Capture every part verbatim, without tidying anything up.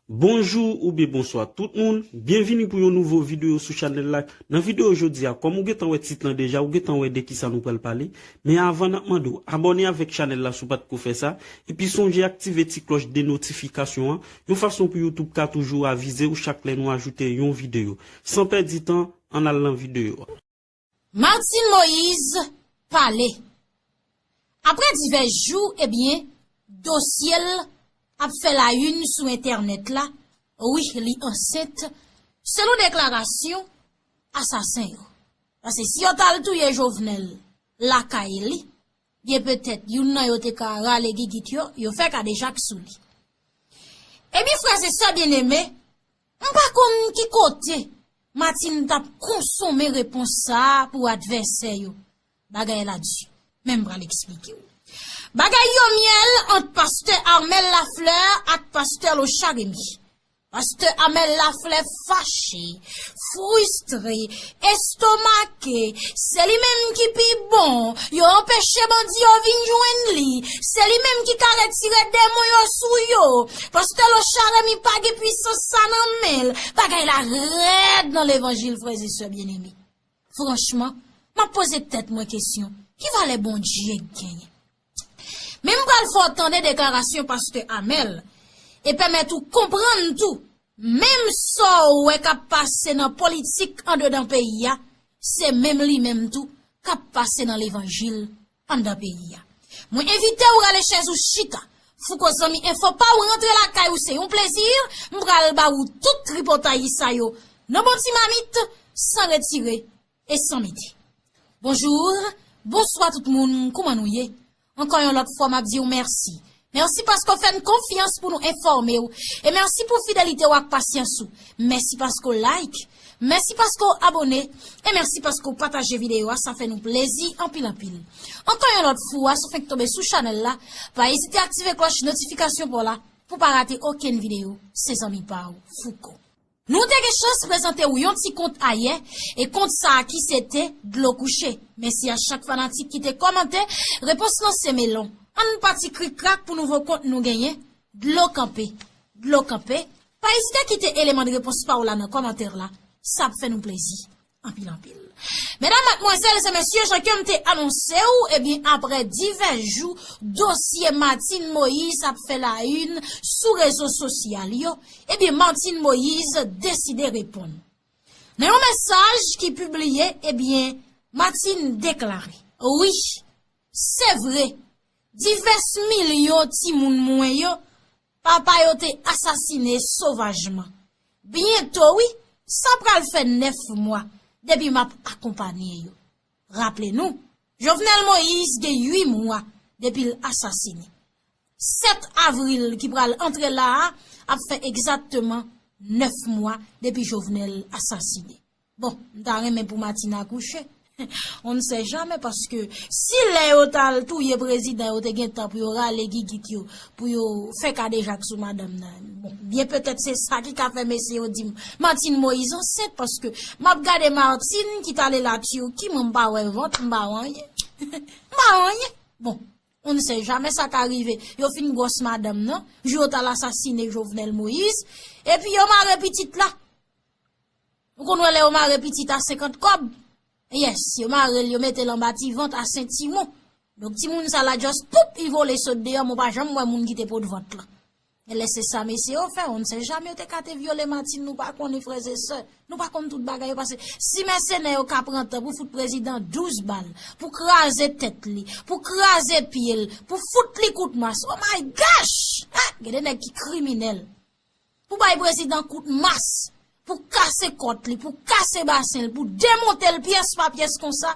Bonjou oubyen bonswa tout moun, byenvini pou yon nouvo videyo sou chanèl la. Nan videyo jodi a, kòm ou gentan wè tit lan deja, ou gentan wè de kisa nou pral pale. Men avan n ap mande w abòne avèk chanèl la si w pa t ko fè sa, epi sonje aktive ti klòch de notifikasyon an, yon fason pou YouTube ka toujou avize w chak lè nou ajoute yon videyo. San pèdi tan, ann al nan videyo a. Martine Moïse pale. Apre divès jou, ebyen, dosye l ap fè la une sou entènèt la. Wi, li ansent, selon deklarasyon asasen yo. Paske si yo t al touye Jovenel lakay li, byen petèt youn nan yo te ka rale gigit yo, yo fè kadejak sou li. Ebyen, frè e sè byeneme, m pa konn ki kote Martine t ap konsome repons sa a pou advèsè yo. Bagay la di, men m pral eksplike w. Bagay yo myèl ant pastè Armel Lafleur ak pastè Locha Remy. Pastè Armel Lafleur fache, fristre, estomake, se li menm ki pi bon, yo anpeche bandi yo vin jwenn li, se li menm ki ka retire demon yo sou yo. Pastè Locha Remy pa gen pwisans sa nan men l. Bagay la rèd nan levanjil, frè e sè byeneme. Franchman, m ap poze tèt mwen kesyon, ki valè Bondye genyen? Men m pral fè w tande deklarasyon pastè Amèl e pèmèt ou konprann tou, menm sa w wè k ap pase nan politik andedan peyi a, se menm li menm tou k ap pase nan levanjil anndan peyi a. Mwen envite w rale chèz ou chita. Fouco zanmi enfo pa w rantre lakay ou se yon plezi, m pral ba ou tout tripotay sa yo nan bon ti mamit, san retire e san mete. Bonjou, bonswa tout moun, kouman nou ye? Ankò yon lòt fwa m ap di w mèsi. Mèsi paske w fè n konfyans pou nou enfòme w. E mèsi pou fidelite w ak pasyans ou. Mèsi paske w like. Mèsi paske w abòne. E mèsi paske w pataje videyo a, sa fè nou plezi anpil anpil. Ankò yon lòt fwa, si w fenk tonbe sou chanèl la, pa ezite aktive klòch notifikasyon pa w la pou w pa rate okenn videyo. Se zanmi pa w, Fouco. Nou te gen chans prezante w yon ti kont ayè, e kont sa a ki se te Dlo kouche. Mèsi a chak fanatik ki te kòmante, repons lan se melon. Ann pati krik krak pou nouvo kont nou genyen, Dlo kanpe. Dlo kanpe, pa ezite kite eleman de repons pa w la nan kòmantè la, sa ap fè nou plezi anpil anpil. Medam, madmwazèl e mesye, jan ke m te anonse w, ebyen, apre divè jou dosye Martine Moïse ap fè la une sou rezo sosyal yo, ebyen, Martine Moïse deside reponn. Nan yon mesaj ki pibliye, ebyen, Martine deklare, wi, se vre, divès milyon timoun mwen yo, papa yo te asasine sovajman. Byento, wi, sa pral fè nèf mwa depi m ap akonpanye yo. Raple nou, Jovenel Moïse gen uit mwa depi l asasine. Sèt avril ki pral antre la a ap fè egzakteman nèf mwa depi Jovenel asasine. Bon, m ta renmen pou Martine akouche. On ne sait jamais, paske si lè yo t al touye prezidan yo te gentan pou yo rale gigit yo, pou yo fè kadejak sou madanm nan. Bon, byen petèt se sa ki ka fè mesye yo di m Martine Moïse ansent, paske m ap gade Martine ki t ale la Turquie, mwen m pa wè vant, m pa wè anyen. M pa wè anyen. Bon, on ne sait jamais, sa ka rive. Yo fin gwòs madanm nan, jou yo t al asasine Jovenel Moïse, epi yo mare pitit la. Ou konn wè lè yo mare pitit a senkant kòb? Yes, yo mare l, yo mete l anba ti vant a sentiwon. Donk timoun sa la just poup, li vole sot deyò, mwen pa janm wè moun ki te pot vant lan. E lè se sa mesye yo fè, on ne sait jamais, yo te ka te vyole Martine, nou pa konnen, frè e sè. Nou pa konn tout bagay yo pase. Si mèsenè yo ka pran tan pou fout prezidan douz bal, pou kraze tèt li, pou kraze pye l, pou fout li kout mas, oh my gosh! Hein? Gen de nèg ki kriminèl. Pou bay prezidan kout mas, pou kase kòt li, pou kase basen l, pou demonte l pyès pa pyès konsa,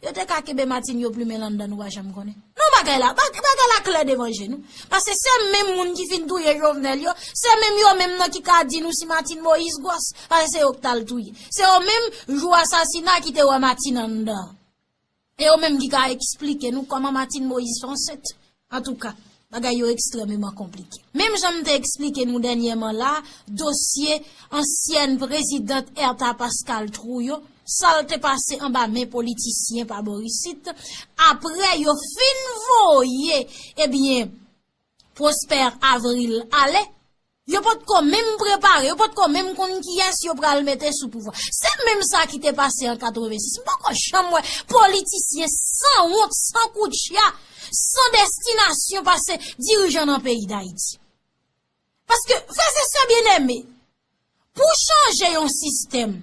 yo te ka kenbe Martine yo plimen l anndan, nou pa janm konnen. Non, bagay la, bag-, bagay la klè devan je nou. Paske se menm moun ki fin touye Jovenel yo, se menm yo menm nan ki ka di nou si Martine Moïse gwòs, paske se yo k t al touye. Se yo menm, jou asasina, ki te wè Martine anndan. E yo menm ki ka eksplike nou kòman Martine Moïse fè ansent. Antouka, bagay yo ekstrèmeman konplike. Menm jan m te eksplike nou dènyèman la, dosye ansyèn prezidant Hertha Pascal Trouillot, sa l te pase anba men politisyen pa bò isit, apre yo fin voye, ebyen, Prosper Avril ale, Yo potko menm prepare, yo potko menm konn kiyès yo pral mete sou pouvwa. Se menm sa ki te pase an katrevensis. M poko janm wè politisyen sanwont, san koutcha, san destinasyon pase dirijan nan peyi Dayiti. Paske, frè e sè byeneme, pou chanje yon sistèm,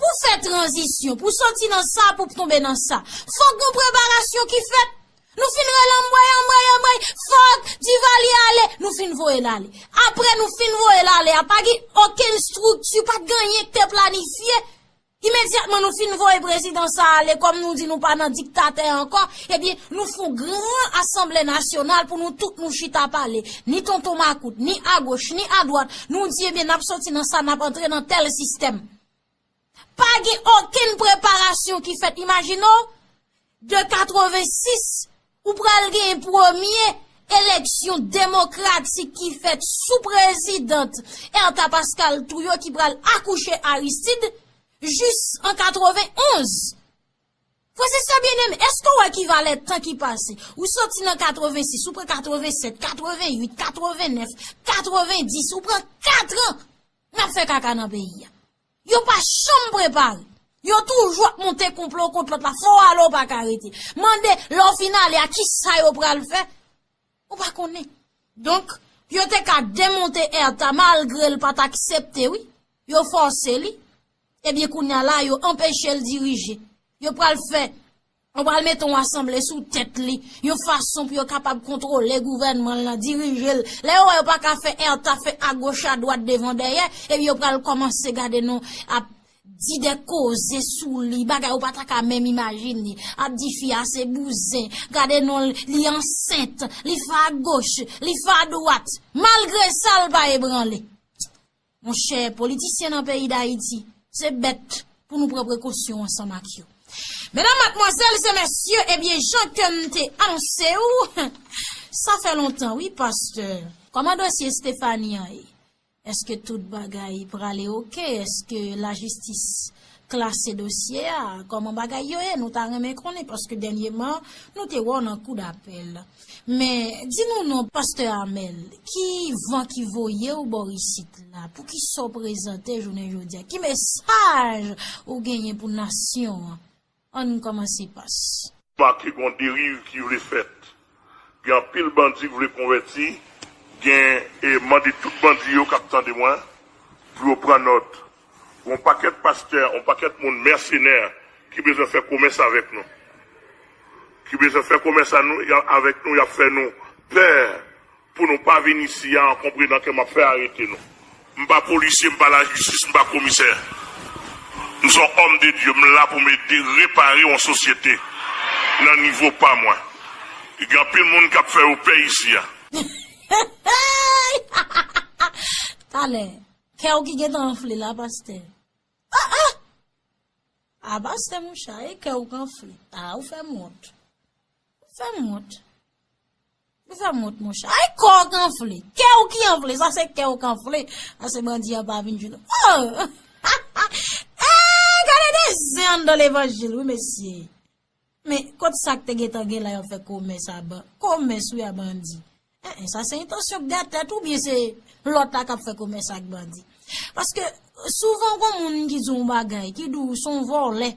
pou fè tranzisyon, pou soti nan sa, pou tonbe nan sa, fòk gon preparasyon ki fèt. Nou fin rele anmwey, anmwey, anmwey, fòk Divalye ale, nou fin voye l ale. Apre nou fin voye l ale a, pa gen okenn estrikti, pa t gen anyen ki te planifye. Imedyatman nou fin voye prezidan sa ale, kòm nou di nou pa nan diktatè ankò, ebyen, nou fè yon gran asanble nasyonal pou nou tout nou chita pale. Ni tonton makout, ni agoch, ni adwat, nou di, ebyen, n ap soti nan sa, n ap antre nan tèl sistèm. Pa gen okenn preparasyon ki fèt. Imajine w, de katrevensis, ou pral gen premye eleksyon demokratik ki fèt sou prezidant Ertha Pascal Trouillot ki pral akouche Aristide jis an katrevenonz. Frè e sè byeneme, èske w wè ki valè tan ki pase? Ou soti nan katrevensis, ou pran katrevensèt, katrevenuit, katrevennèf, katrevendis, ou pran katran n ap fè kaka nan peyi a. Yo pa janm prepare. Yo toujou ap monte konplo kont lòt la. Fò w ale, w pa ka rete. Mande, lè w fin ale a, kisa yo pral fè? Ou pa konnen. Donk, yo te ka demonte Ertha malgre l pa t aksepte, wi. Yo fòse li. Ebyen, kounye a la, yo anpeche l dirije. Yo pral fè Yo pral mete yon asanble sou tèt li, yon fason pou yo kapab kontwole gouvènman l lan, dirije l. Lè yo wè yo pa ka fè Ertha fè agoch adwat devan dèyè, epi yo pral kòmanse gade nou ap di de koze sou li, bagay ou pa ta ka menm imajine, ap di fi a se bouzen, gade non li ansent, li fè agoch, li fè adwat, malgre sa l pa ebranle. Monchè, politisyen nan peyi Dayiti, se bèt pou nou pran prekosyon ansanm ak yo. Medam, madmwazèl e mesye, ebyen, jan ke m te anonse w, sa fè lontan, wi, pastè. Kòman dosye Stephanie an ye? Èske tout bagay prale oke? Èske lajistis klase dosye a? Kòman bagay yo ye? Nou ta renmen konnen, paske dènyèman, nou te wè w nan kou dapèl. Men, di nou non, pastè Amel, ki van ki voye w bò isit la? Poukisa w prezante jounen jodi a? Ki mesaj ou genyen pou nasyon an? Ann kòmanse, pas. Make gon deriv ki vle fèt. Gen anpil bandi ki vle konvèti, gen, e mande tout bandi yo k ap tande mwen pou yo pran nòt. Gon pakèt pastè, yon pakèt moun mèsenè ki bezwen fè komès avèk nou. Ki bezwen fè komès a nou, avèk nou, y ap fè nou pè pou nou pa vin isi a an konprenan ke m ap fè arete nou. M pa polisye, m pa lajistis, m pa komisè. M se yon òm de Dye, m la pou m ede repare yon sosyete nan nivo pa mwen. Gen anpil moun k ap fè yo pè isi a. Talè, kè w ki gentan anfle la, pastè. Ah, ah! Ah, pastè, monchè, e kè w k anfle. Ah, ou fè m wont. Ou fè m wont. Ou fè m wont, monchè. Ay, kè w k anfle. Kè w ki anfle, sa se kè w k anfle. Ase bandi an pa vin jwenn ou. Oh! Eh, gade de zen anndan levanjil, wi, mesye. Men, kot sa k te gentan gen la, y ap fè komès a ban-, komès, wi, a bandi. Eh, eh, sa se entansyon k dèyè tèt ou, oubyen se lòt la k ap fè komès ak bandi? Paske souvan, gon moun ki di w yon bagay, ki di w se yon vòlè,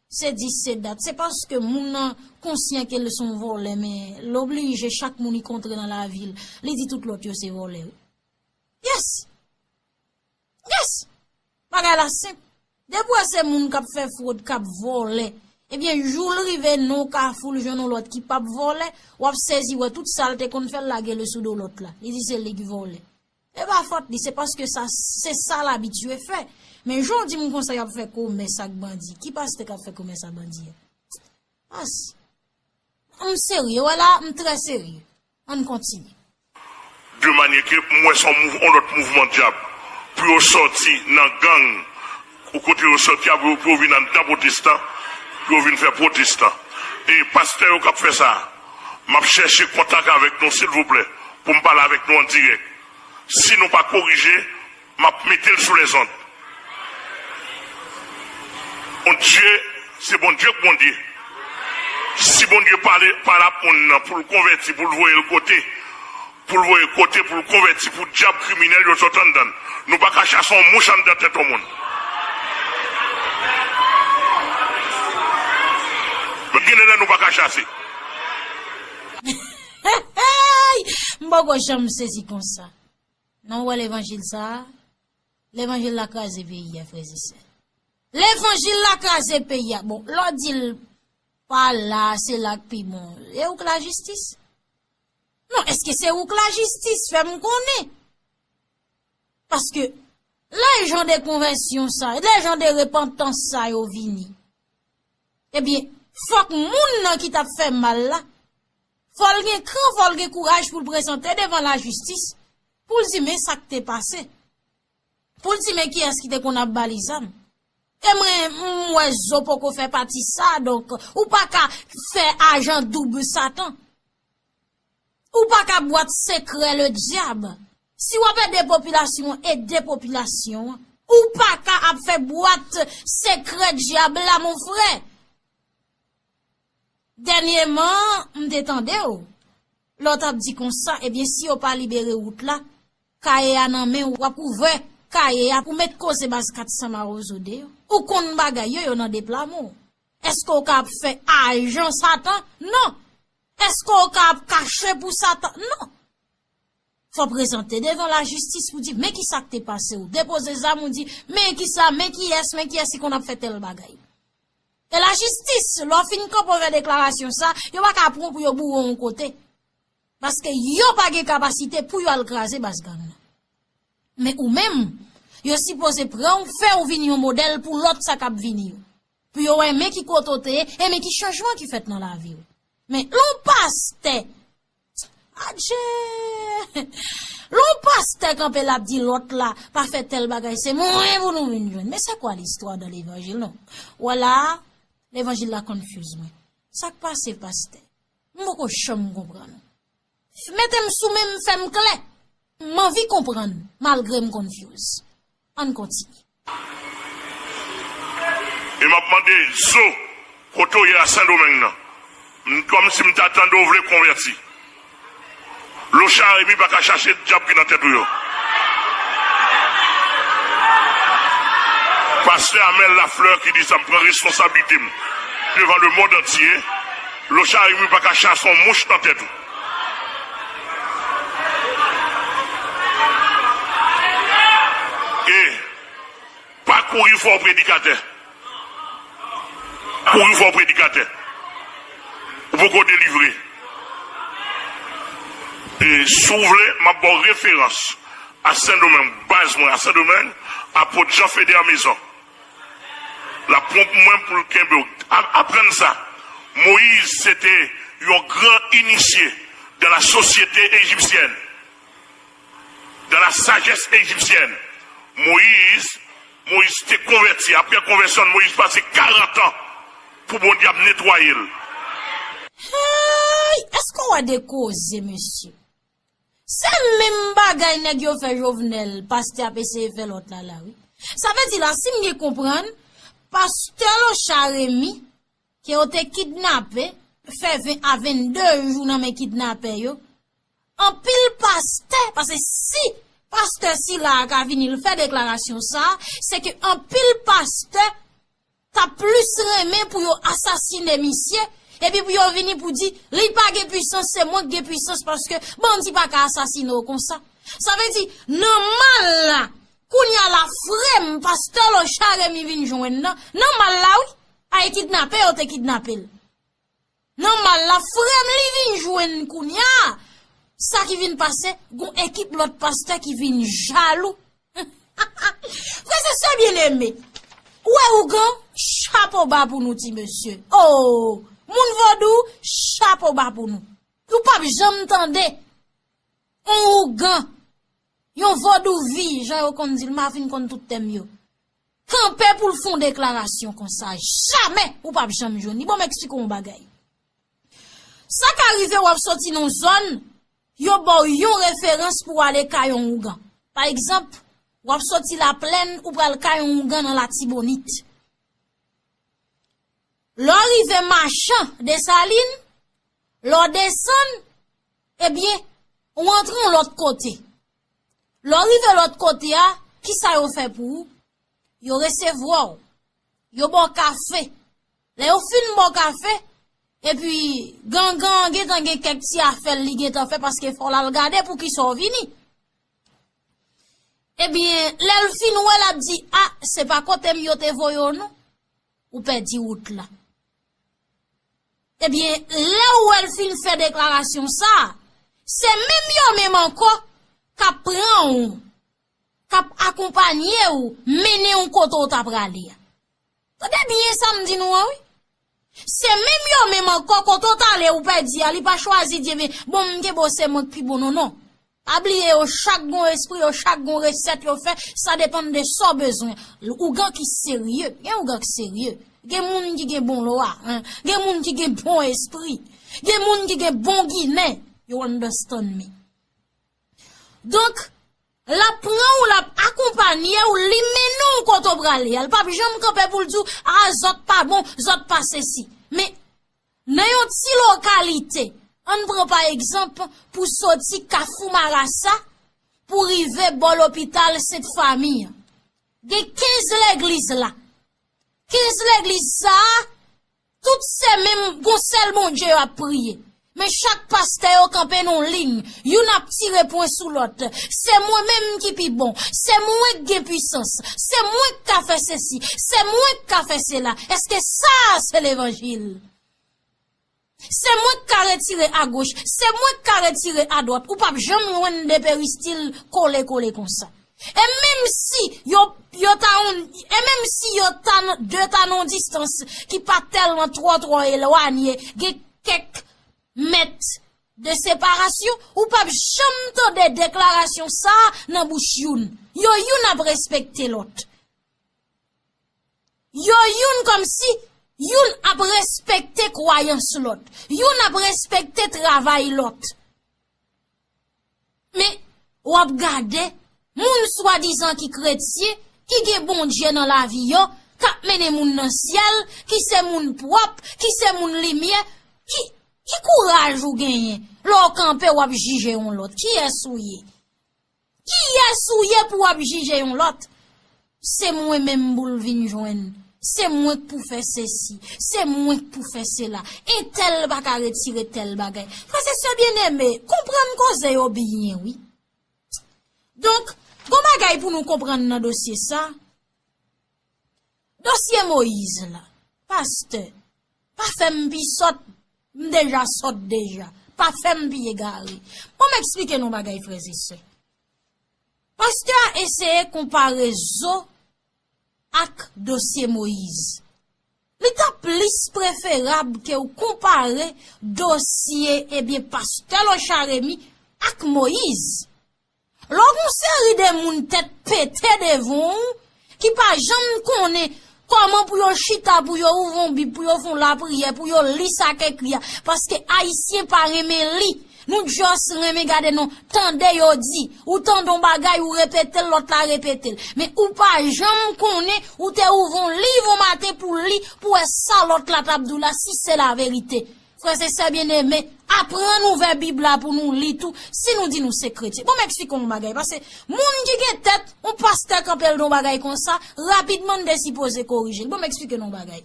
se di se dat. Se paske moun nan konsyan ke l se yon vòlè, men l oblije chak moun li kontre nan lavi l, li di tout lòt yo se vòlè, wi. Yes! Yes! Bagay la senp. Depi w wè se moun k ap fè fwod, k ap vòlè, ebyen, jou l rive nan yon kafou, l jwenn yon lòt ki p ap vòlè, w ap sezi wè tout sa l te konn fè, l lage l sou do lòt la. Li di se li ki vòlè. E pa fòt li, se paske sa, se sa l abitye fè. Men jan w di m konsa y ap fè komès ak bandi. Ki pastè k ap fè komès ak bandi a? Pas. M serye, wè la, m trè serye. Ann kontinye. De manyè ke m wè se yon mouv-, yon lòt mouvman dyab. Pou yo sòti nan gang, ou kote yo sòti a, pou yo, pou yo vin anndan pwotestan, pou yo vin fè pwotestan. E pastè yo k ap fè sa, m ap chèche kontak avèk nou, silvouplè, pou m pale avèk nou an dirèk. Si nou pa korije, m ap mete l sou lèzond. Bondye, se Bondye k Bondye. Si Bondye pale, pale ak moun nan pou l konvèti, pou l voye l kote, pou l voye kote, pou l konvèti, pou dyab kriminèl yo sot anndan l. Nou pa ka chase yon mouch anndan tèt yon moun. Men gen de lè nou pa ka chase. M poko janm sezi konsa. Nan w wè levanjil sa a, levanjil la kraze peyi a, frè e sè. Levanjil la kraze peyi a. Bon, lè w di l pa la, se la k pi bon. E ou k lajistis? Non, èske se ou k lajistis? Fè m konnen. Paske lè jan de konvèsyon sa, lè jan de repantans sa yo vini, ebyen, fòk moun nan ki t ap fè mal la, fò l gen kran, fò l gen kouraj pou l prezante devan lajistis, pou l di men sa k te pase. Pou l di men kiyès ki te konn ap ba li zam. E mwen, m wè zo poko fè pati sa, donk, ou pa ka fè ajan doub Satan. Ou pa ka bwat sekrè ledyab. Si w ap ede popilasyon an, ede popilasyon an. Ou pa ka ap fè bwat sekrè dyab la, mon frè. Dènyèman, m te tande w. Lè w t ap di konsa, ebyen, si yo pa libere wout la, kaye a nan men w, w ap ouvè kaye a pou met koze baz kat san mawozo deyò. Ou konn bagay yo, yo nan deplamon. Èske w ka ap fè ajan Satan? Non. Èske w ka ap kache pou Satan? Non. Fò prezante devan lajistis pou di, men kisa k te pase w. Depoze zam ou di, men kisa, men kiyès, men kiyès ki konn ap fè tèl bagay. E lajistis, lè w fin kanpe w fè deklarasyon sa, yo pa ka pran w pou yo boure w yon kote. Paske yo pa gen kapasite pou yo al kraze baz gang nan. Men ou menm, yo sipoze pran w, fè w vin yon modèl pou lòt sa k ap vini yo. Pou yo wè men ki kote w te ye, e men ki chanjman ki fèt nan lavi w. Men lè yon pastè, adje! Lè yon pastè kanpe l ap di lòt la, pa fè tèl bagay, se mwen pou nou vin jwenn. Men c'est quoi l'histoire dans l'évangile, non? Wala, levanjil la confuse mwen. Sa k pase, pastè? M poko janm konprann. Mete m sou men m, fè m klè. M anvi konprann, malgre m confuse. Ann kontinye. E m ap mande zo, kote w ye a Sendomeng nan. M, kòmsi m ta tande w vle konvèti. Locha Remy pa ka chache dyab ki nan tèt ou yo. Pastè Amel Lafleur ki di sa, m pran responsablite m devan lemonn antye. Locha Remy pa ka chase yon mouch nan tèt ou. E pa kouri fè w predikatè. Kouri fè w predikatè. Ou poko delivre. E si w vle, m ap ba w referans a Sendomeng, baz mwen a Sendomeng, apot Jean Feder Maison. L ap pran pou mwen pou l kenbe w. A-, aprann sa. Moyiz se te yon gran inisye dans la société égyptienne, dans la sagesse égyptienne. Moyiz, Moyiz te konvèti. Apre konvèsyon, Moyiz pase karant an pou Bondye ap netwaye l. Hey! Èske w wè de koze, mesye? Se menm bagay nèg yo fè Jovenel, pastè ap eseye fè lòt la la, wi. Sa vle di la, si m byen konprann, pastè Locha Remy, ke yo te kidnape, fè ven a vennde jou nan men kidnapè yo, anpil pastè, paske si pastè sila a ka vini l fè deklarasyon sa, se ke anpil pastè t ap plis renmen pou yo asasine misye, epi pou yo vini pou di, li pa gen pwisans, se mwen k gen pwisans, paske bandi pa ka asasine w konsa. Sa vle di, nan mal la, kounye a la frè m, pastè Locha Remy vin jwenn nan, nan mal la wi, a e kidnape yo te kidnape l. Nan mal la, frè m li vin jwenn kounye a. Sa ki vin pase, gon ekip lòt pastè ki vin jalou. Frè e sè byeneme, ou wè ougan, chapo ba pou nou ti mesye. Oh, moun vodou, chapo ba pou nou. Ou p ap janm tande yon ougan, yon vodouvi, jan yo konn di l, m pa fin konn tout tèm yo, kanpe pou l fè yon deklarasyon konsa. Jamè ou p ap janm jwenn li. Bon, m eksplike w yon bagay. Sa ka rive w ap soti nan yon zòn, yo ba w yon referans pou w ale kay yon ougan. Pa egzanp, w ap soti Laplèn, ou pral kay yon ougan nan Latibonit. Lè w rive Machan, Desalin, lè w desann, ebyen, ou antre yon lòt kote. Lè w rive lòt kote a, kisa yo fè pou ou? Yo resevwa w. Yo ba w kafe. Lè yo fin ba w kafe, epi gangan an gentan gen kèk ti afè l li gentan fè paske fò l al gade pou kisa w vini. Ebyen, lè l fin wè l ap di, "A, se pa kote m yo te voye w non." Ou pèdi wout la. Ebyen, lè w wè l fin fè deklarasyon sa a, se menm yo menm ankò k ap pran w, k ap akonpanye w, mennen w kote w ta prale a. Tande byen sa m di nou an, wi. Se menm yo menm ankò kote w t ale ou pèdi a, li pa chwazi di, "Ebyen, bon, m gen bon, se mwen k pi bon." Non, non. Pa bliye yo chak gon espri, yo chak gon resèt yo fè, sa depann de sa w bezwen. Ougan ki serye, gen ougan ki serye. Gen moun ki gen bon lwa, hein. Gen moun ki gen bon espri. Gen moun ki gen bon ginen. You understand me? Donk, l ap pran w, l ap akonpanye w, li mennen w kote w prale a. L p ap janm kanpe pou l di w, "A, zòt pa bon, zòt pa sesi." Men, nan yon ti lokalite, ann pran pa egzanp, pou soti Kafou Marasa, pou rive bò lopital Sent Fami an. Gen kenz legliz la. Kenz legliz sa a, tout se menm, gon sèl Bondye y ap priye. Men chak pastè yo kanpe nan yon liy, youn ap tire pwen sou lòt. Se mwen menm ki pi bon, se mwen k gen pwisans, se mwen k ka fè sesi, se mwen k ka fè sela. Èske sa a se levanjil? Se mwen k ka retire agoch, se mwen k ka retire adwat. Ou p ap janm jwenn de peristil kole kole konsa. E menm si yo, yo ta yon, e menm si yo ta n-, de ta nan yon distans ki pa tèlman twò twò elwanye, gen kèk mèt de separasyon, ou p ap janm tande deklarasyon sa a nan bouch youn. Yo youn ap respekte lòt. Yo youn kòmsi youn ap respekte kwayans lòt, youn ap respekte travay lòt. Men, w ap gade, moun swadizan ki kretyen, ki gen Bondye nan lavi yo, k ap mennen moun nan syèl, ki se moun pwòp, ki se moun limyè, ki, ki kouraj ou genyen lè w kanpe w ap jije yon lòt? Kiyès ou ye? Kiyès ou ye pou w ap jije yon lòt? Se mwen menm pou l vin jwenn. Se mwen k pou fè sesi. Se mwen k pou fè sela. Entèl pa ka retire tèl bagay. Frè e sè byeneme, konprann koze yo byen, wi. Donk, gon bagay pou nou konprann nan dosye sa. Dosye Moyiz la. Pastè, pa fè m pi sòt, m deja sòt deja. Pa fè m pi egare. Bon, m eksplike nou bagay, frè e sè. Pastè a eseye konpare Zo ak dosye Moyiz. Li ta plis preferab ke w konpare dosye, ebyen, pastè Lochard Remy ak Moyiz. Lè w gen yon seri de moun tèt pete devan w, ki pa janm konnen kòman pou yo chita, pou yo ouvri yon Bib, pou yo fè yon lapriyè, pou yo li sa k ekri a. Paske Ayisyen pa renmen li. Nou just renmen gade non, tande yo di. Ou tande yon bagay, ou repete l, lòt la repete l. Men ou pa janm konnen, ou te ouvri yon liv yon maten pou li, pou wè sa lòt la t ap di w la, si se laverite. Frè e sè byeneme, aprann ouvè Bib la pou nou li tou, si nou di nou se kretyen. Bon, m eksplike w yon bagay, paske moun ki gen tèt, yon pastè kanpe l di yon bagay konsa, rapidman n te sipoze korije l. Bon, m eksplike nou yon bagay.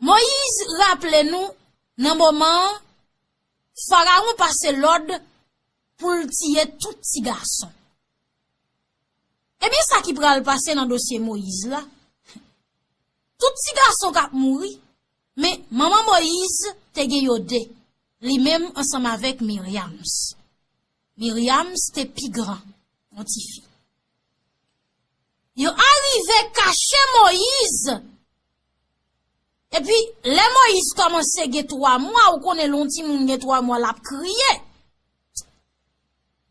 Moyiz raple nou, nan moman an, Farawon pase lòd pou l tiye tout ti gason. Ebyen, sa ki pral pase nan dosye Moyiz la, tout ti gason k ap mouri, men manman Moyiz te gen yo de, li menm ansanm avèk Miryams. Miryams te pi gran, yon tifi. Yo arive kache Moyiz. Epi, lè Moyiz kòmanse gen twa mwa, ou konnen lè yon timoun gen twa mwa, l ap kriye.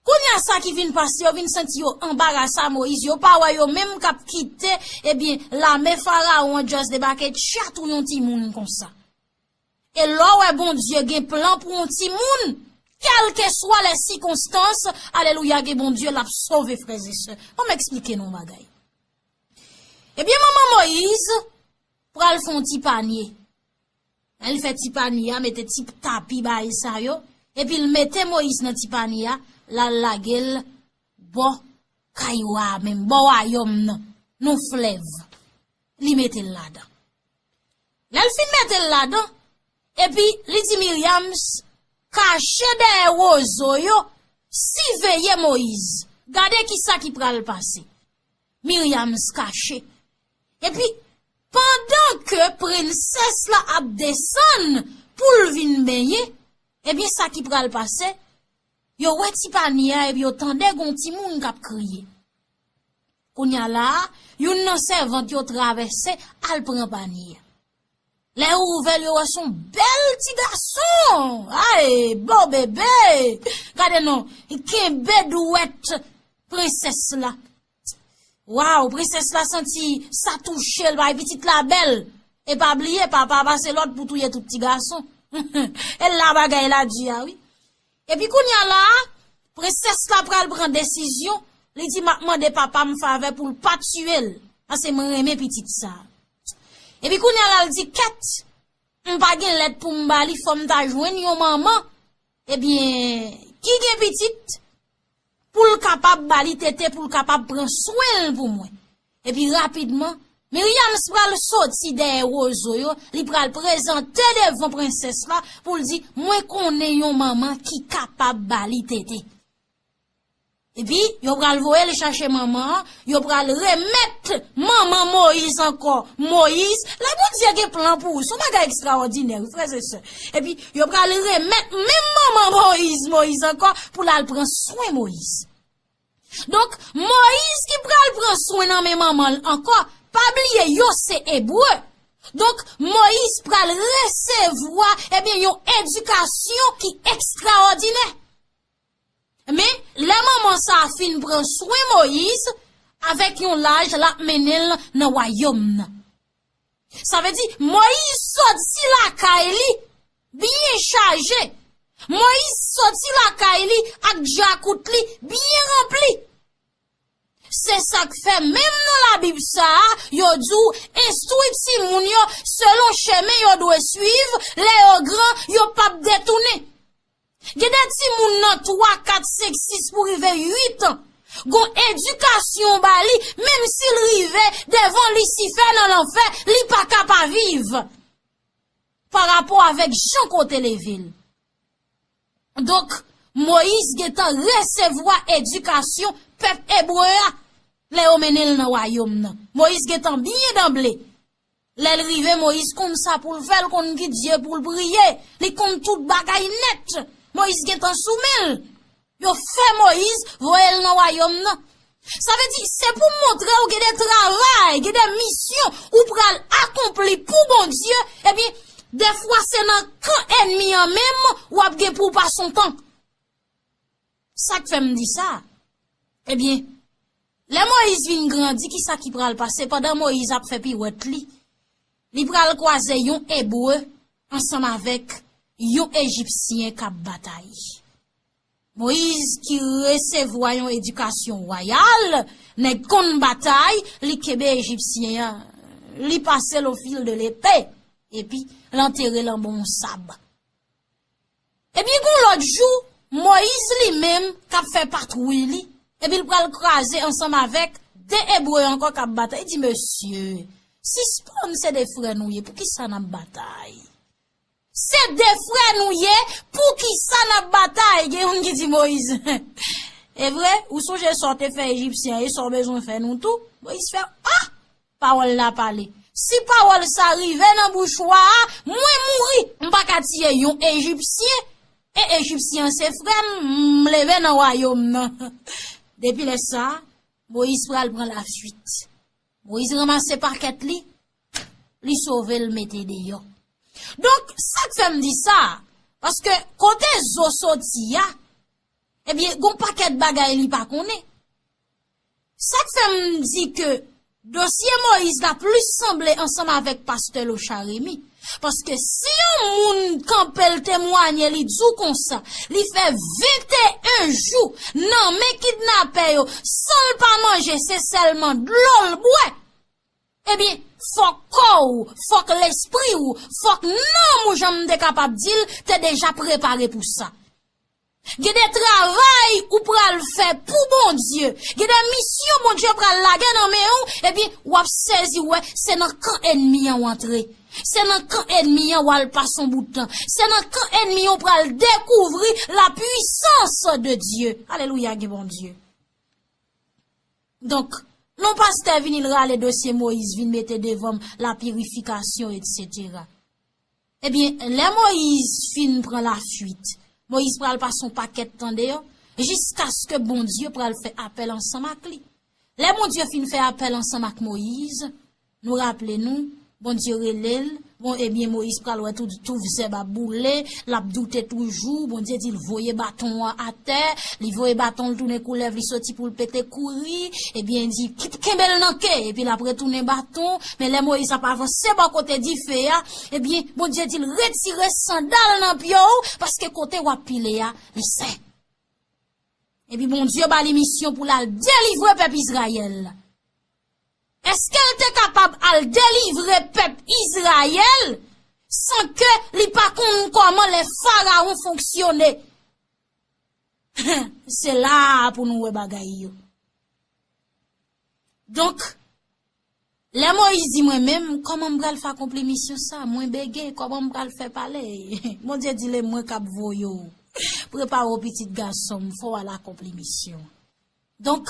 Kounye a sa ki vin pase, yo vin santi yo anbarase a Moyiz, yo pa wè yo menm k ap kite, ebyen, lame Farawon an just debake, tchat ou yon timoun konsa. E lè w wè Bondye gen plan pou yon timoun, kèlkeswa lè sikonstans, alelouya, gen Bondye, l ap sove, frè e sè. Ban m eksplike nou yon bagay. Ebyen, manman Moyiz pral fè yon ti panye. Lè l fè ti panye a, mete ti tapi bagay sa yo, epi l mete Moyiz nan ti panye a, l al lage l bò kay wa a menm, bò wayòm nan, nan flèv. Li mete l ladan. Lè l fin mete l ladan, epi li di Miryam, kache dèyè wozo yo, siveye Moyiz. Gade kisa ki pral pase. Miryam kache. Epi, pandan ke prensès la ap desann pou l vin benyen, ebyen, sa ki pral pase, yo wè ti panye a epi yo tande gon timoun k ap kriye. Kounye a la a, youn nan sèvant yo travèse al pran panye a. Lè yo ouvè l, yo wè se yon bèl ti gason. Ay, bon bebe! Gade non, li kenbe dwèt prensès la. Waw, prensès la santi sa touche l, bay pitit la bèl. E pa bliye, papa a pase lòd pou touye tout ti gason. E la bagay la di a, wi. Epi kounye a la a, prensès la pral pran desizyon, li di, "M ap mande papa m favè pou l pa tiye l, paske mwen renmen pitit sa a." Epi kounye a la, l di, "Kèt, m pa gen lèt pou m ba li, fò m ta jwenn yon manman, ebyen, ki gen pitit, pou l kapab ba li tete, pou l kapab pran swen l pou mwen." Epi rapidman, Miryam pral soti dèyè wozo yo, li pral prezante devan prensès la pou l di, "Mwen konnen yon manman ki kapab ba li tete." Epi, yo pral voye l chache manman an, yo pral remèt manman Moyiz ankò Moyiz. Lè Bondye gen plan pou ou, se yon bagay ekstraòdinè, wi, frè e sè. Epi, yo pral remèt menm manman Moyiz, Moyiz ankò, pou l al pran swen Moyiz. Donk, Moyiz ki pral pran swen nan men manman l ankò, pa bliye yo se Ebre. Donk, Moyiz pral resevwa, ebyen, yon edikasyon ki ekstraòdinè. Men, lè manman sa a fin pran swen Moyiz, avèk yon laj, l ap mennen l nan wayòm nan. Sa vle di, Moyiz soti lakay li byen chaje. Moyiz soti lakay li ak djakout li byen ranpli. Se sa k fè, menm nan Labib sa a, yo di w, enstwi timoun yo selon chemen yo dwe swiv, lè yo gran, yo p ap detounen. Gen de timoun nan twa, kat, senk, sis pou rive uit an. Gon edikasyon ba li, menm si l rive devan Lisifè nan lanfè, li pa ka pa viv. Pa rapò avèk jan kote leve l. Donk, Moyiz gentan resevwa edikasyon pèp ebre a lè yo mennen l nan wayòm nan. Moyiz gentan byen danble. Lè l rive, Moyiz konn sa pou l fè, l konn ki Dye pou l priye, li konn tout bagay nèt. Moyiz gentan sou men l. Yo fè Moyiz voye l nan wayòm nan. Sa vle di, se pou montre w gen de travay, gen de misyon ou pral akonpli pou Bondye, ebyen, dèfwa se nan kan ènmi an menm w ap gen pou w pase yon tan. Sa k fè m di sa? Ebyen, lè Moyiz vin grandi, kisa ki pral pase? Pandan Moyiz ap fè piwèt li, li pral kwaze yon Ebre ansanm avèk yon Ejipsyen k ap batay. Moyiz ki resevwa yon edikasyon wayal, nèg konn batay, li kenbe Ejipsyen an, li pase l o fil de lepe, epi l antere l anba yon sab. Epi gon lòt jou, Moyiz li menm k ap fè patwouy li, epi l pral kraze ansanm avèk de Ebre ankò k ap batay. Li di, "Mesye, sispann, se de frè nou ye, poukisa n ap batay? Se de frè nou ye, poukisa n ap batay?" Gen youn ki di Moyiz, "E vre, ou sonje sa w te fè Ejipsyen an, e sa w bezwen fè nou tou?" Moyiz fè, "Ah!" Pawòl la pale. Si pawòl sa rive nan bouch wa a, mwen mouri. M pa ka tiye yon Ejipsyen, e Ejipsyen an se frè m, m leve nan wayòm nan. Depi lè sa a, Moyiz pral pran lafwit. Moyiz ranmase pakèt li, li sove l mete deyò. Donk, sa k fè m di sa? Paske kote zo soti a, ebyen, gon pakèt bagay li pa konnen. Sa k fè m di ke dosye Moyiz la plis sanble ansanm avèk pastè Locha Remy. Paske si yon moun kanpe l temwanye, li di w konsa, li fè venteyen jou nan men kidnapè yo, san l pa manje, se sèlman dlo l bwè. Ebyen, fòk kò w, fòk lespri w, fòk nanm ou, jan m te kapab di l, te deja prepare pou sa. Gen de travay ou pral fè pou Bondye. Gen de misyon Bondye pral lage nan men w, ebyen, w ap sezi wè se nan kan ènmi an w antre. Se nan kan ènmi an w al pase yon bout tan. Se nan kan ènmi an w pral dekouvri la puissance de Dieu. Alelouya, gen Bondye. Donk, lè yon pastè vini l rale dosye Moyiz, vin mete devan m, la purification, et cetera. Ebyen, lè Moyiz fin pran lafwit, Moyiz pral pase yon pakèt tan deyò, jiskaske Bondye pral fè apèl ansanm ak li. Lè Bondye fin fè apèl ansanm ak Moyiz, nou raple nou, Bondye rele l, bon, ebyen, Moyiz pral wè tout touf zèb ap boule, l ap doute toujou, Bondye di l voye baton an atè, li voye baton, l tounen koulèv, li soti pou l pete kouri, ebyen, di, "Ki-, kenbe l nan ke," epi l ap retounen baton, men lè Moyiz ap avanse bò kote dife a, ebyen, Bondye di l, "Retire sandal nan pye w, paske kote w ap pile a, li sen." Epi Bondye ba li misyon pou l al delivre pèp Izrayèl. Èske l te kapab al delivre pèp Izrayèl san ke li pa konn kòman lè Farawon fonksyone? Se la a pou nou wè bagay yo. Donk, lè Moyiz di mwen menm, kòman m pral fè akonpli misyon sa? Mwen bege, kòman m pral fè pale? Bondye di l e mwen k ap voye w. Prepare w pitit gason m, fò w al akonpli misyon. Donk,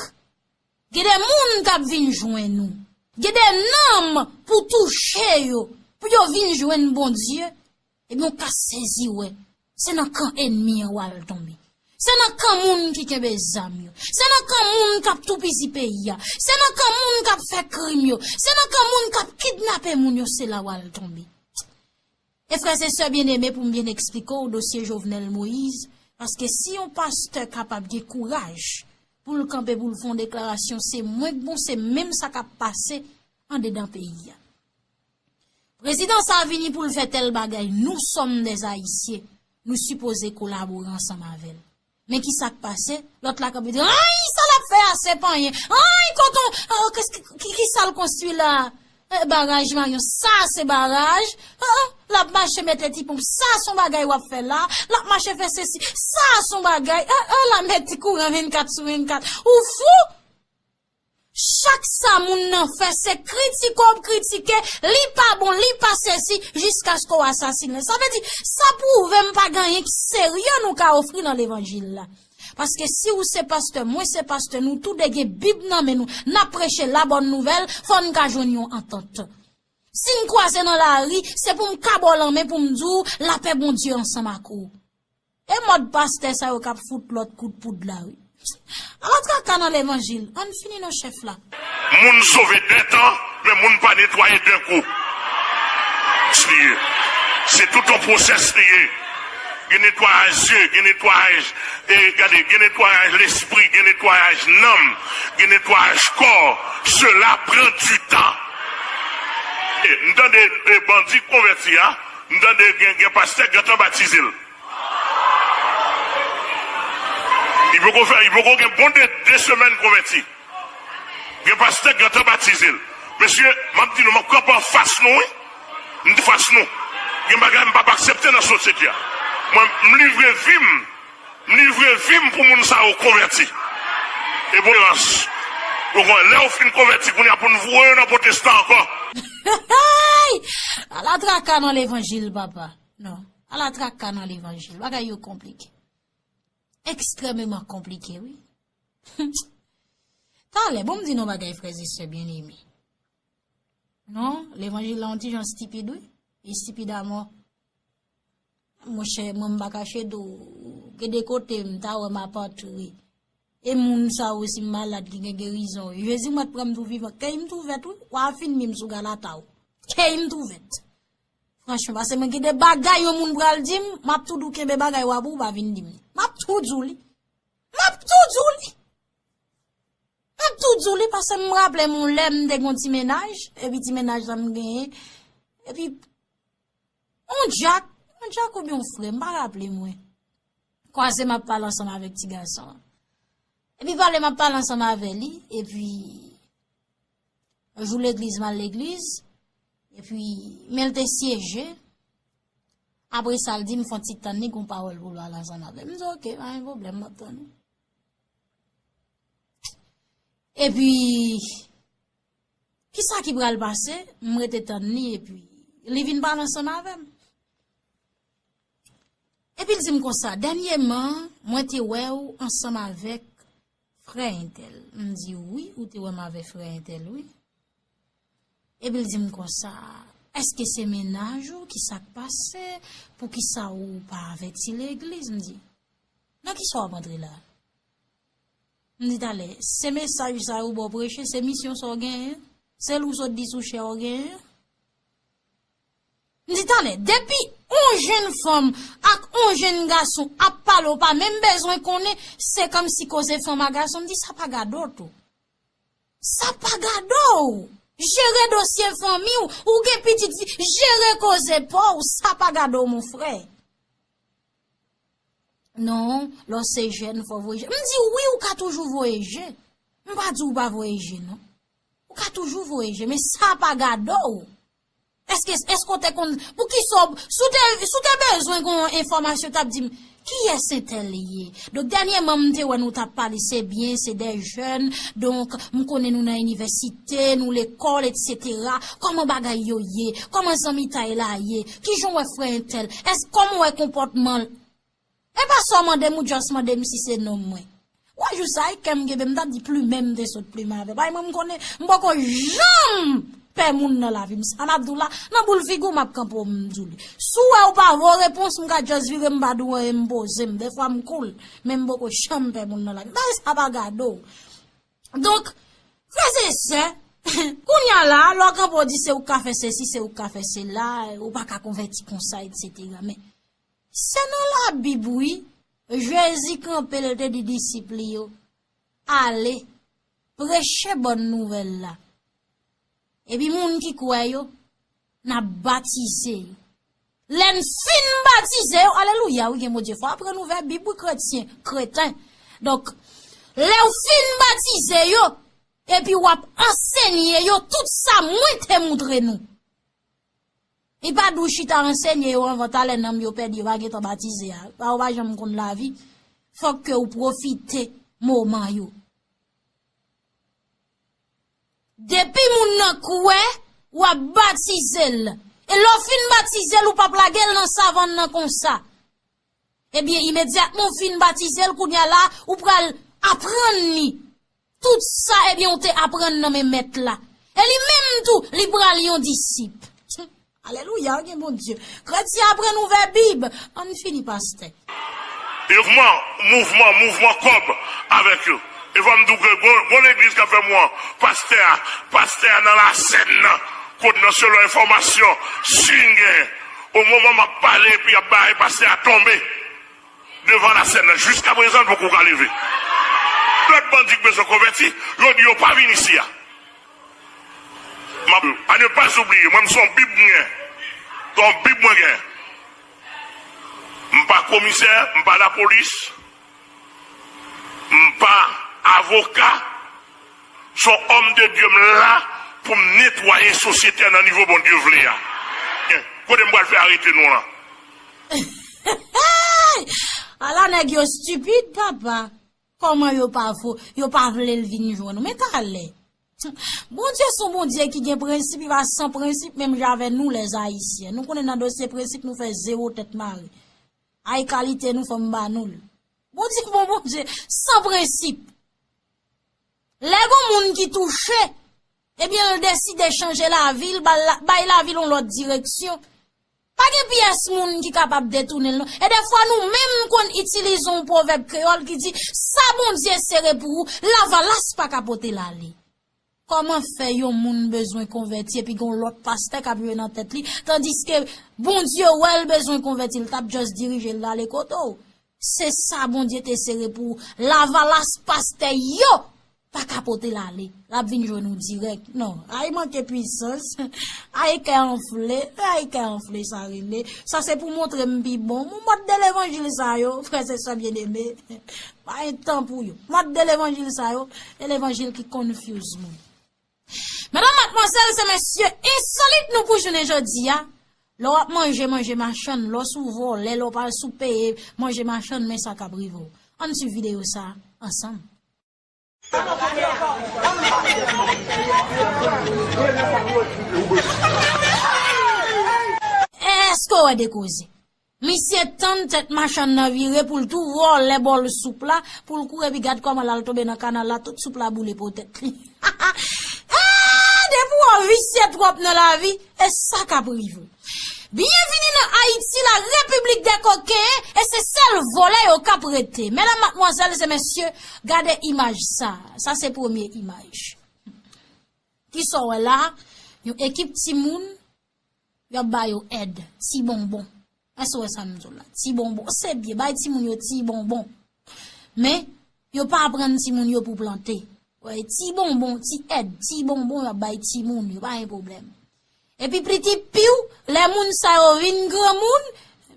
gen de moun k ap vin jwenn ou. Gen de nanm pou touche yo, pou yo vin jwenn Bondye. Ebyen, w ka sezi wè, se nan kan ènmi an w al tonbe. Se nan kan moun ki kenbe zam yo. Se nan kan moun k ap toupizi peyi a. Se nan kan moun k ap fè krim yo. Se nan kan moun k ap kidnape moun yo, se la w al tonbe. E frè e sè byeneme, pou m byen eksplike w dosye Jovenel Moïse, paske si yon pastè kapab gen kouraj pou l kanpe, pou l fè yon deklarasyon, se mwen k bon, se menm sa k ap pase andedan peyi a. Prezidan sa a vini pou l fè tèl bagay, nous sommes des Haïtiens, nou sipoze kolabore ansanm avè l. Men kisa k pase? Lòt la kanpe di, ay, sa l ap fè a, se pa anyen. Ay, koton, oh, ki, ki, ki sa l konstwi la? Eh, baraj Marion, sa se baraj. Ah, ah, l ap mache mete ti ponp, sa se yon bagay w ap fè la. L ap mache fè sesi, sa se yon bagay. Ah, ah, l ap mete kouran vennkat sou vennkat. Ou fou? Chak sa moun nan fè, se kritike w ap kritike, li pa bon, li pa sesi, jiskaske w asasinen. Sa vle di, sa pwouve m pa gen anyen ki serye nou ka ofri nan levanjil la. Paske si ou se pastè, mwen se pastè, nou toude gen Bib nan men nou, n ap preche la bòn nouvèl, fò n ka jwenn yon antant. Si n kwaze nan lari, se pou m ka ba w lanmen pou m di w, lapè Bondye ansanm ak ou. E mòd pastè sa yo k ap fout lòt kout poud la, wi. Ala traka nan levanjil. Ann fini non, chèf la. Moun sove dè tan, men moun pa netwaye dè kou. Li ye. Se tout yon pwosès li ye. Gen netwayaj zye, gen netwayaj, e, gade, gen netwayaj lespri, gen netwayaj nanm, gen netwayaj kò. Cela prend du temps. E, m tande, e, bandi konvèti a, m tande gen, gen pastè k gentan batize l. Li poko fè, li poko gen bon de, de semèn konvèti. Gen pastè k gentan batize l. Mesye, m ap di nou, m ap kanpe anfas nou, wi. M anfas nou. Gen bagay m p ap aksepte nan sosyete a. Mwen, m livre vi m. M livre vi m pou moun sa yo konvèti. E bon, rans. Ou konn, lè yo fin konvèti, kounye a pou n voye yo nan pwotestan ankò. Ala traka nan levanjil, papa. Non. Ala traka nan levanjil. Bagay yo konplike. Ekstrèmeman konplike, wi. Talè, bon, m di nou bagay, frè e sè byeneme. Non, levanjil la yon ti jan stipid, wi. Li stipid amò. Monchè, mwen m pa kache di w, gen de kote m ta wè m ap antre. E moun sa yo, si m malad, ki gen gerizon, wi. Jezi mèt pran m tou vivan. Kèy m tou vèt, wi. W a fin mi m sou galata w. Kèy m tou vèt. Franchman, paske mwen gen de bagay yon moun pral di m, m ap tou di w kenbe bagay w a pou w pa vin di m. M ap tou di w li. M ap tou di w li. M ap tou di w li, paske m raple m yon lè m te gen yon ti mennaj, epi ti mennaj la m genyen. Epi, yon djak, yon djak oubyen yon frè, m pa raple mwen. Kwaze m ap pale ansanm avèk ti gason an. Epi pale m ap pale ansanm avè li, epi jou legliz, m al legliz, epi men l te syeje. Apre sa, l di m fè yon ti tann li, gen yon pawòl pou l pale ansanm avè m. M di, "Oke, pa gen pwoblèm, m ap tann ou." Epi, kisa ki pral pase? M rete tann li, epi li vin pale ansanm avè m. Epi l di m konsa, "Dènyèman, mwen te wè w ansanm avèk frè entèl." M di, "Wi, ou te wè m avèk frè entèl, wi." Epi l di m konsa, "Èske se mennaj ou? Kisa k pase? Poukisa ou pa avèti legliz?" M di, "Nan kisa w ap antre la?" M di, "Talè, se mesaj sa yo ba w preche, se misyon sa w genyen? Se l ou sot di sou chè w genyen?" M di, "Talè, depi yon jenn fanm ak yon jenn gason ap pale, w pa menm bezwen konnen, se kòmsi koze fanm ak gason." M di, "Sa pa gade w tou. Sa pa gade w. Jere dosye fanmi w, ou gen pitit fi, jere koze pa w, sa pa gade w, mon frè." "Non, lè w se jèn, fò w voye je." M di, "Wi, ou ka toujou voye je. M pa di w pa voye je, non. Ou ka toujou voye je, men sa pa gade w. Èske, èske w te konn, poukisa w, si w te, si w te bezwen yon enfòmasyon, w t ap di m, 'Kiyès entèl ye?'" Donk, dènyèman, m te wè nou t ap pale, se byen, se de jèn, donk, m konnen nou nan inivèsite, nou lekòl, etsetera. Kòman bagay yo ye? Kòman zanmitay la ye? Kijan w wè frè entèl? Èske, kòman w wè konpòtman l? E pa sa w mande m, ou just mande m si se nonm mwen. W wè jou sa, e kè m kenbe, m t ap di plimen m te sot plimen avè l. Bay mwen, m konnen, m poko janm pè moun nan lavi m. Sa m ap di w la, nan boul figi w, m ap kanpe w, m di w li. Si w wè ou pa vo repons, m ka just vire, m pa di w anyen, m poze m. Defwa m cool, men m poko janm pè moun nan lavi m. Bagay sa pa gade w. Donk, frè e sè, kounye a la, lè w kanpe w di se ou k ka fè sesi, se ou k ka fè sela, ou pa ka konvèti konsa, etsetera. Men, se nan Labib, wi, Jezi kanpe, l te di disip li yo, "Ale, preche bòn nouvèl la." Epi moun ki kwè yo, n ap batize yo. Lè n fin batize yo, alelouya, wi, gen Bondye fò. Aprann ouvè Bib, wi, kretyen, kreten. Donk, lè w fin batize yo, epi w ap ansenye yo tout sa mwen te montre nou. Li pa di w chita ansenye yo anvan talè nanm yo pèdi, yo pa gentan batize a. Pa, ou pa janm konn lavi. Fòk ke ou pwofite moman yo. Depi moun nan kwè, w ap batize l. E lè w fin batize l, ou p ap lage l nan savann nan konsa. Ebyen, imedyatman w fin batize l, kounye a la, ou pral aprann li tout sa, ebyen, ou te aprann nan men Mèt la. E li menm tou, li pral yon disip. Alelouya, gen Bondye. Kretyen aprann ouvè Bib. Ann fini, pastè. Yo, mouvman, mouvman, mouvman kòb avèk yo. E fò m di w ke gwo, gwo legliz k ap fè mwen, pastè a, pastè a nan lasèn nan, kot nan selon enfòmasyon, si m gen, o moman m ap pale, epi y ap bay pastè a tonbe devan lasèn nan. Jiskaprezan, l poko ka leve. Lòt bandi k bezwen konvèti, yo di yo pa vin isi a. M ap, à ne pas oublier, mwen, m se yon Bib mwen gen. Se yon Bib mwen gen. M pa komisè, m pa lapolis, m pa avoka. Se yon òm de Dye m la pou m netwaye sosyete a nan nivo Bondye vle a. Kote m pral fè arete nou an? Ala nèg yo stipid, papa. Kòman yo pa vo, yo pa vle l vin jwenn ou? Men talè. Bondye se yon Bondye ki gen prensip, li pa san prensip, menm jan avè nou, lèzayisyen. Nou konnen nan dosye prensip, nou fè zewo tèt mare. Ay kalite nou, fò m ba nou l. Bondye, bon Bondye, san prensip. Lè gon moun ki touche, ebyen, l deside chanje lavi l, ba l la, bay lavi l yon lòt direksyon. Pa gen pyès moun ki kapab detounen l, non. E dèfwa, nou menm, nou konn itilize yon pwovèb kreyòl ki di, "Sa Bondye sere pou ou, lavalas pa ka pote l ale." Kòman fè yon moun bezwen konvèti epi gen yon lòt pastè k ap jwe nan tèt li, tandiske Bondye wè l bezwen konvèti, l t ap just dirije l ale kote w? Se sa Bondye te sere pou ou. Lavalas pastè yo pa ka pote l ale. L ap vin jwenn ou dirèk. Non, ay manke pwisans. Ay kè anfle. Ay kè anfle sa rele. Sa se pou montre m pi bon. Mòd de levanjil sa yo, frè e sè byeneme. Pa gen tan pou yo. Mòd de levanjil sa yo, e levanjil ki confuse moun. Medam, madmwazèl, se mesye ensolit nou pou jounen jodi a. Lè w ap manje, manje machann, lè w sou vòlè, lè w pa sou peye, manje machann, men sa k ap rive w. Ann swiv videyo sa a ansanm. Èske w wè de koze? Misye tann tèt machann nan vire pou l tou vòlè bòl soup la, pou l kouri epi gad kòman l al tonbe nan kanal la, tout soup la boule pou tèt li. Ah, depi w visye twòp nan lavi, e sa k ap rive w. Byenvini nan Ayiti, la Repiblik dè koken, e se sèl vòlè yo k ap rete. Medam, madmwazèl e mesye, gade imaj sa. Sa se premye imaj. Kisa w wè la? Yon ekip timoun, y ap ba yo èd, ti bonbon. Èske w wè sa m di w la? Ti bonbon. Se byen, bay timoun yo ti bonbon. Men, yo pa aprann timoun yo pou plante. Wè, ti bonbon, ti èd, ti bonbon, y ap bay timoun yo, pa gen pwoblèm. Epi piti piw, lè moun sa yo vin granmoun,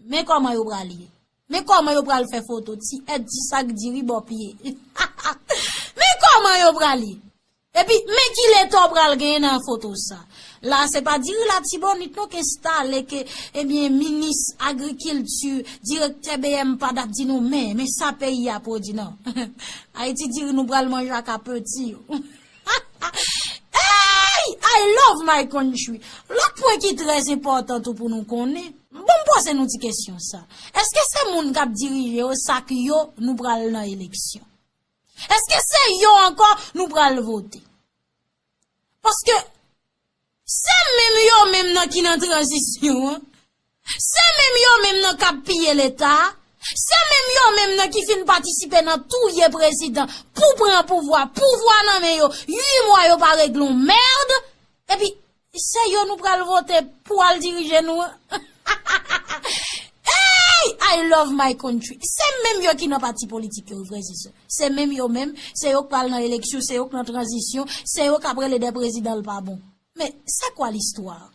men kòman yo pral ye. Men kòman yo pral fè foto, ti èd, ti sak diri bò pye. Men kòman yo pral ye. Epi, men ki leta w pral genyen nan foto sa. La, se pa diri Latibonit non k enstale ke, ebyen, minis agrikilti, direktè B M P A D ap di nou, men, men sa peyi a pwodui non. Ayiti diri nou pral manje ak apeti yo. Hey, I love my country. Lòt pwen ki trè enpòtan tou pou nou konnen, bon, m poze nou ti kesyon sa. Èske se moun k ap dirije yo, sa k yo, nou pral nan eleksyon? Èske se yo ankò nou pral vote? Paske se menm yo menm nan ki nan tranzisyon an, se menm yo menm nan k ap piye Leta a, se menm yo menm nan ki fin patisipe nan touye prezidan pou pran pouvwa, pouvwa nan men yo, uit mwa yo pa regle yon mèd, epi se yo nou pral vote pou al dirije nou an. Hey, I love my country. Se menm yo ki nan pati politik yo, frè e sè. Se menm yo menm, se yo k pral nan eleksyon, se yo k nan tranzisyon, se yo k ap rele dè prezidan l pa bon. Men, c'est quoi l'histoire?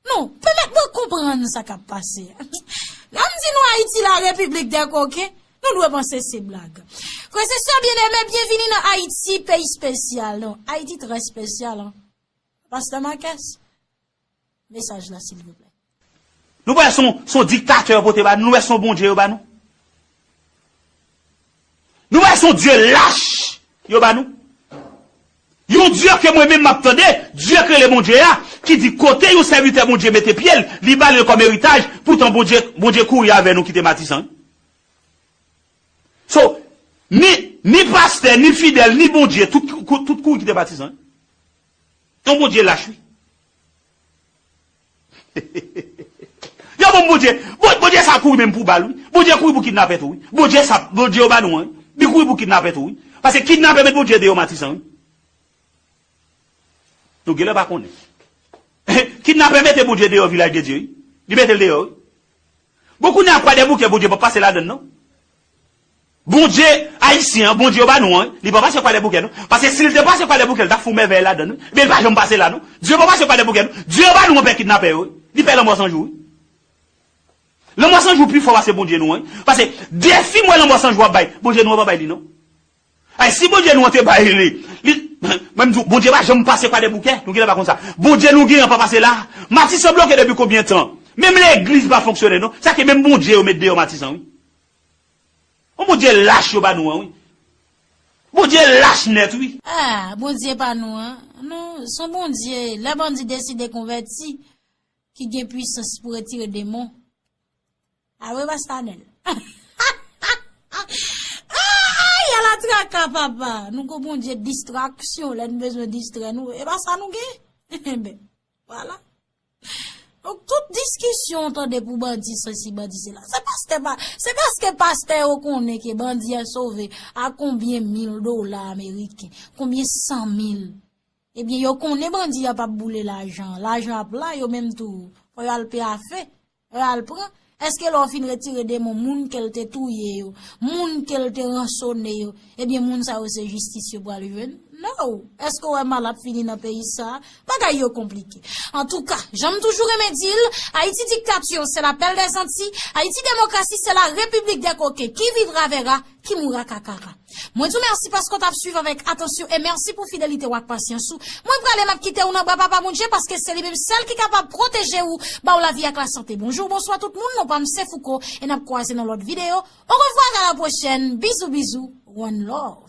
Non, pèmèt mwen konprann sa k ap pase a. Lè m di nou Ayiti, la Repiblik dè koken, nou dwe panse se blag. Frè e sè byeneme, byenvini nan Ayiti, peyi espesyal. Non, Ayiti trè espesyal, an. Pastè Marques, mesaj la, silvouplè. Nou wè se yon, se yon diktatè yo pote ba nou, nou wè se yon Bondye yo ba nou. Nou wè se yon Dye lach yo ba nou. Yon Dye ke mwen menm m ap tande, Dye k rele Bondye a, ki di kote yon sèvitè Bondye mete pye l, li ba l kòm eritaj, poutan Bondye, Bondye kouri avè nou kite Matisan. So, ni, ni pastè, ni fidèl, ni Bondye, tout, tout kouri kite Matisan. Yon Bondye lach, wi. Yo bon Bondye, Bon-, Bondye sa kouri menm pou bal, wi. Bondye kouri pou kidnapè tou, wi. Bondye sa, Bondye yo ba nou an, wi. Li kouri pou kidnapè tou, wi. Paske kidnapè met Bondye deyò Matisan, wi. Nou genlè pa konnen. Kidnapè mete Bondye deyò Vilaj de Dye, wi. Li mete l deyò, wi. Bon, kounye a Kwadèboukè, Bondye p ap pase ladann, non. Bondye ayisyen an, Bondye yo ba nou an, wi, li pa pase Kwadèboukè, non. Paske si l te pase Kwadèboukè, l t ap fè yon mèvèy ladann, wi. Men l pa janm pase la, non. Dye pa pase Kwadèboukè, non. Dye yo ba nou an pè kidnapè yo, wi. Li pè Lanmò San Jou, wi. Lanmò San Jou pi fò pase Bondye nou an, wi. Paske defi m wè Lanmò San Jou ap bay, Bondye nou an pa bay li, non. Ay, si Bondye nou an te bay li, li, mwen m di w, Bondye pa janm pase Kwadèboukè, nou genlè pa konn sa. Bondye nou genyen an pa pase la. Matisan bloke depi konbyen tan? Menm legliz pa fonksyone, non. Sa ke menm Bondye yo met deyò Matisan, wi. Yon Bondye lach yo ba nou an, wi. Bondye lach nèt, wi. Ah, Bondye pa nou an. Non, se yon Bondye, lè bandi deside konvèti, ki gen pwisans pou retire demon. A wi, Pastè Anèl. Ay, ala traka, papa. Nou gon Bondye distraksyon, lè n bezwen distrè nou. E pa sa nou gen? Enben, vwala. Donk, tout diskisyon w tande pou bandi sesi, bandi sela. Se paske pa, se paske pastè yo konnen ke bandi a sove a konbyen mil dola ameriken, konbyen san mil. Ebyen, yo konnen bandi a p ap boule lajan. Lajan ap la, yo menm tou, fò yo al peye afe, fò yo al pran. Èske lè w fin retire demon moun ke l te touye yo, moun ke l te ransone yo, ebyen, moun sa yo se jistis yo pral jwenn? No, èske w wè mal ap fini nan peyi sa? Bagay yo konplike. Antouka, jan m toujou renmen di l, Ayiti diktati, c'est la perle des Antilles, Ayiti demokrasi, c'est la République des coquins. Qui vivra verra, qui mourra kakara. Mwen di w mèsi paske w t ap swiv avèk atansyon e mèsi pou fidelite w ak pasyans ou. Mwen prale, m ap kite w nan bra Papa Bondye paske se li menm sèl ki kapab pwoteje w, ba w lavi ak lasante. Bonjou, bonswa tout moun, non pa m se Fouco e n ap kwaze nan lòt videyo. Au revoir, à la prochaine, bizou bizou, one love.